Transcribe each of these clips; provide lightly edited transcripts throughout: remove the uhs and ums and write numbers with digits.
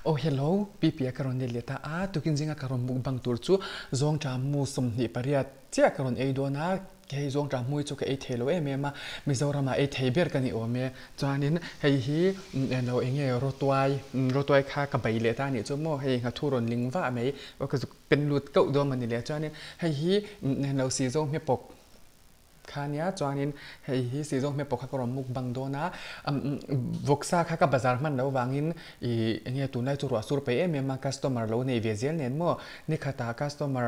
Aw hello, Pipi a ka rawn let leh ta a, tukin zinga ka rawn mukbang tur chu zawngṭah mu 28 chiah ka rawn ei dawn a, hei zawngṭah hmui chu ka ei thei lo em em a, Mizoramah ei thei ber ka ni awm e. Chuanin hei hi eng lo eng nge rawtuai, rawtuai kha ka bei leh ta a nih chu maw, hei nghathu rawn ling vah mai, aw ka zuk pen lut kauh dawn mawni le, chuanin hei hi eng lo sizo hmepawk Kha nia chuanin hei hi Sizawng hmel pawh kha ka rawn mukbang dawn a, vawksa kha ka bazar hman loh vangin ih enge tunlai chu ruah sur peih em em a, customer lo nei ve zel nen maw, nikhatah customer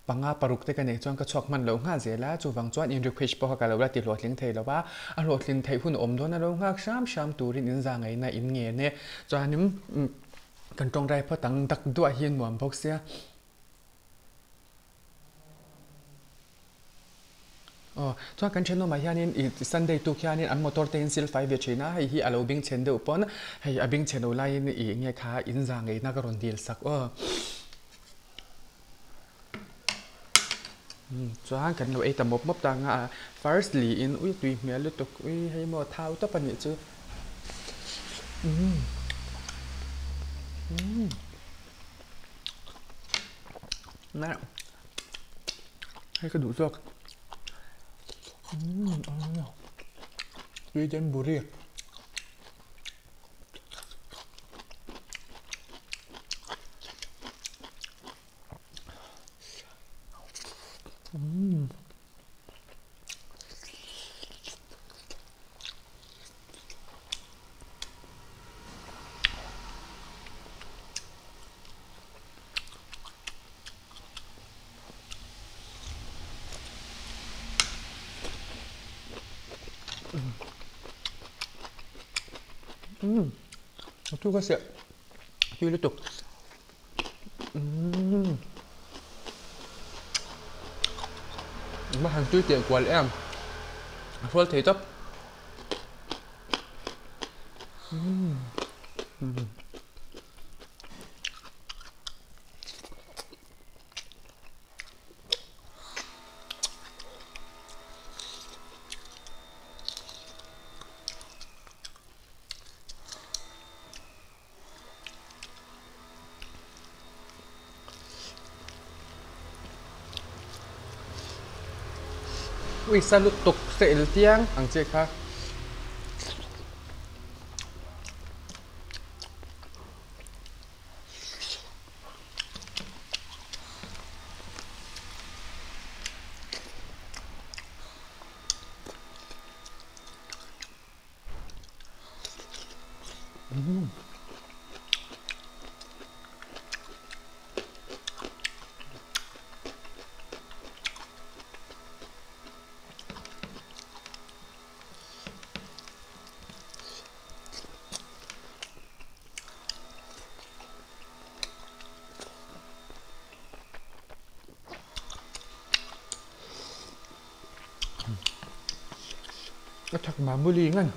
panga paruk te ka neih chuan ka chhuak hman loh nghal zel a, chuvang chuan in request pawh kha ka lo la ti hlawhtling thei lo va, a hlawhtlin theih hun awm dawn a lo nghak hram hram turin in za ngaihna in ngen e, chuanin kan tawngtai phawt ang dak duah hi nuam bawk sia. Aw, chuan kan thenawmah hianin ih Sunday tuk hianin an motor te in sil fai ve thin a, hei hi a lo bing chhen deuh pawn hei a bing chhe lo laiin ih nge kha in za ngeina ka rawn dil sak aw. Umm chuan kan lo ei ta mawp mawp ta anga a first liin ui tui hmel lutuk ui hei maw thau tawp a nih chu umm umm. Hei ka duh zawk. Tui den buri. A thu ka siah tui lutuk. Engmah han tui teh kual em a hrual thei tawp. Uisa lutuk sel tiang ang che kha. A thak mamuli ngan.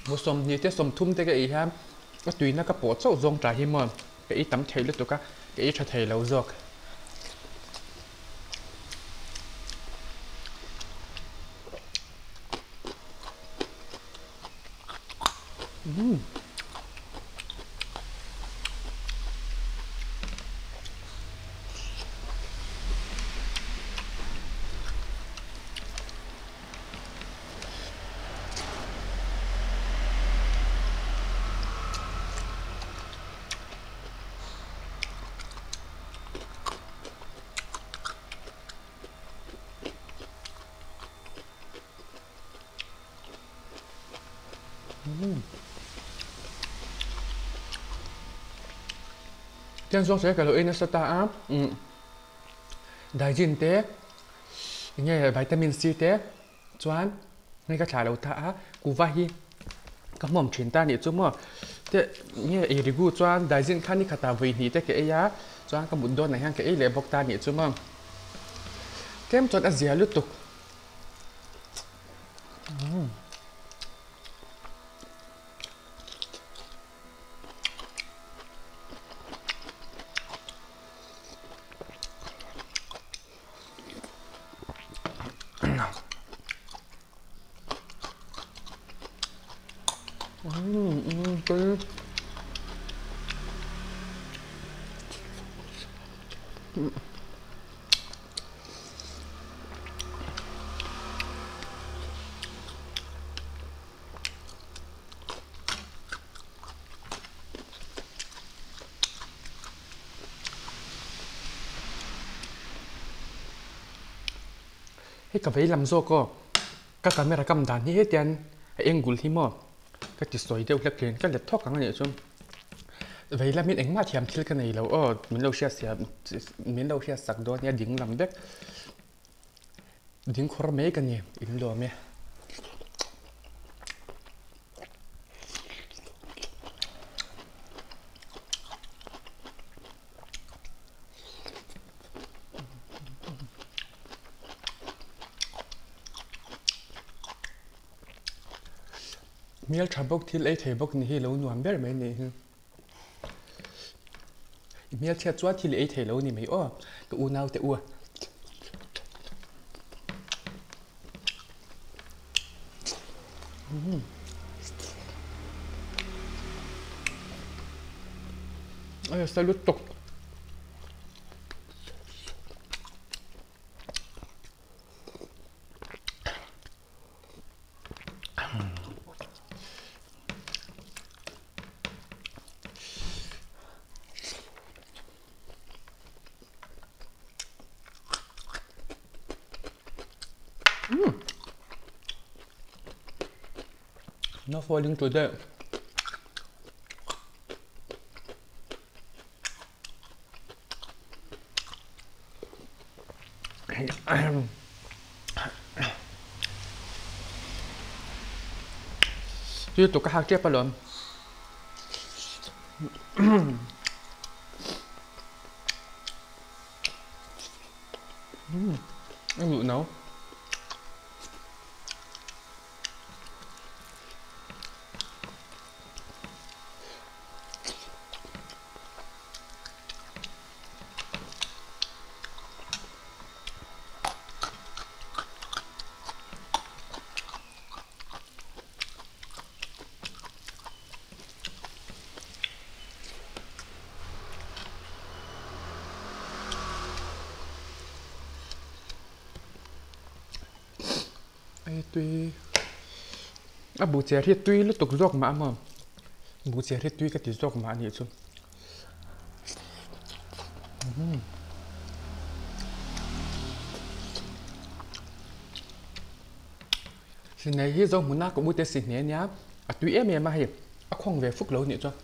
Mu 20 te 30 te ka ei hian a tuina ka pawh chauh zawng ta hi maw ka ei tam thei lutuk a ka ei tha thei lo zawk. Tiang zawng sawi ka lo ei nasa ta a, daijin te enge vitamin C te chuan hei ka thlah lo ta a, kuva hi ka hmawm thin ta a nih chu maw te nge ei rigu chuan daijin kha ni khatah vawi hnih te ka ei a chuan ka mut dawnah hian ka ei leh bawk ta a nih chu maw tlem chuan a zia lutuk. Hei ka vei lam zawk aw, ka camera kam dan hi hetian a eng gul hi maw ka ti sawi deuh hlek thin, ka let thawk ang a nih chuan vei lamin engmah thiam thil ka nei lo aw, min lo hriat sia min lo hriat sak dawn nia ding lam vek ding khawr mai ka ni in lawm e. Hmel tha bawk thil ei thei bawk ni hi lo nuam ber mai ni hi. I hmel chhiat chuan thil ei thei lo ni mai aw ka unau te u. Ai salut tuk. Not falling today. Tui tuk ka hak tep alawm. A luh no. Ei tui a bu chiar hi tui lutuk zawk mah a maw bu chiar hi tui ka ti zawk mah a nih chu. Sinei hi zo hmuna ka ute si hne ania a tui em em a hei a khawng ve fuk lo nih chuan.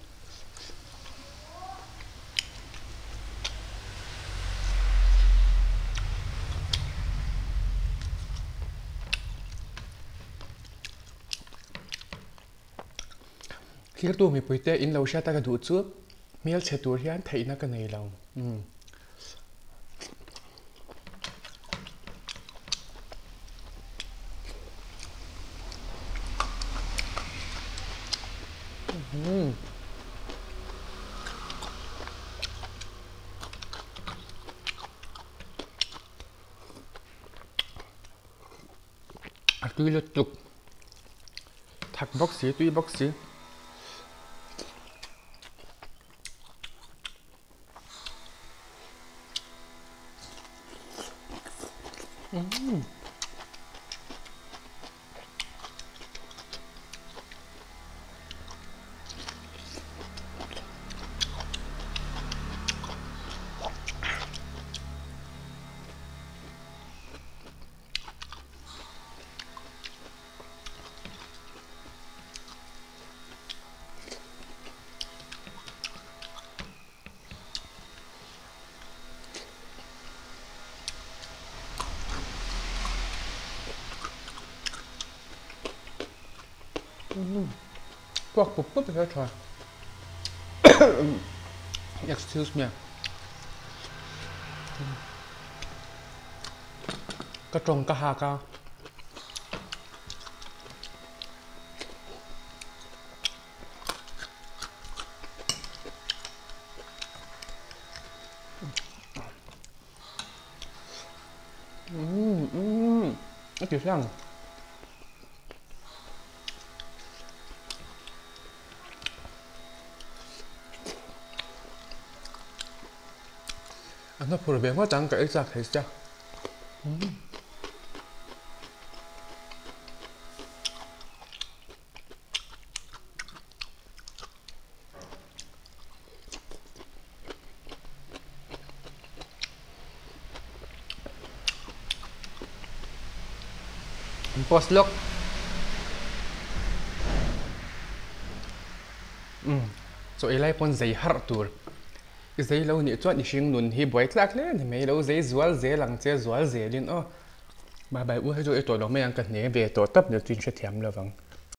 Thiltu mipuite in lo hriat a ka duh chu hmelchhe tur hian theihna ka nei lo. Umm. A tui lutuk. Thak bawk si, tui bawk si. Umm. Puak pup pup hi a tha. Excuse me. Ka tawng ka hak a. Umm a ti hlang. A hna phur ve ngawt ang ka ei chak thei sia. An post lawk. Umm chaw ei lai pawn zei harh tur. I zei lo nih chuan i hring nun hi buai tlak hle a ni mai lo. Zei zual zel ang che zual zelin aw. Bye bye u hei chu ei tawh lo mai ang ka hne ve tawh tap ni chu in hrethiam lovang.